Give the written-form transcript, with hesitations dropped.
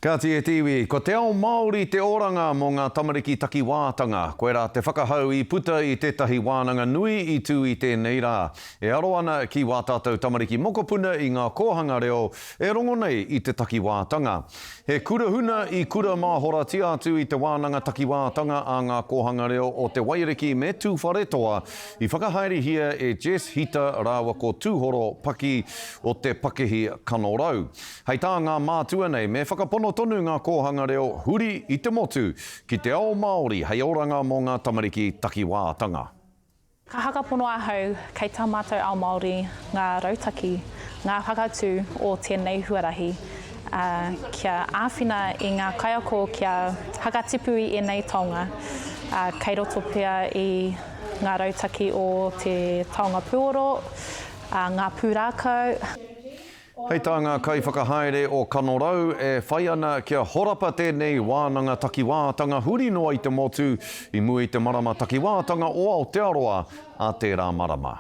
Kāti e te iwi, ko te ao Māori te oranga mō ngā tamariki takiwātanga. Koirā te whakahau i puta i tētahi wānanga nui i tū i tēnei rā. E aro ana ki wā tātou tamariki mokopuna i ngā kōhanga reo e rongo nei i te takiwātanga. He kura huna i kura māhoratia atu i te wānanga takiwātanga a ngā kōhanga reo o Te Waiariki me Tūwharetoa i whakahaerehia e Jess Hita rāua ko Tūhoro Paki o te Pakihi Kanorau. Hei tā ngā mātua nei, me whakapono tonu ngā kōhanga reo huri i te motu ki te ao Māori hei oranga mō ngā tamariki takiwātanga. Ka whakapono ahau kei tā mātou ao Māori ngā rautaki, ngā whakatū o tēnei huarahi, ā, kia āwhina i ngā kaiako kia whakatipu i ēnei taonga, ā, kei roto pea i ngā rautaki o te taonga pūoro, ā, ngā pūrākau. Hei tā ngā kaiwhakahaere o Kanorau, e whai ana kia horapa tēnei wānanga takiwātanga huri noa i te motu i mua i te marama takiwātanga o Aotearoa a tērā marama.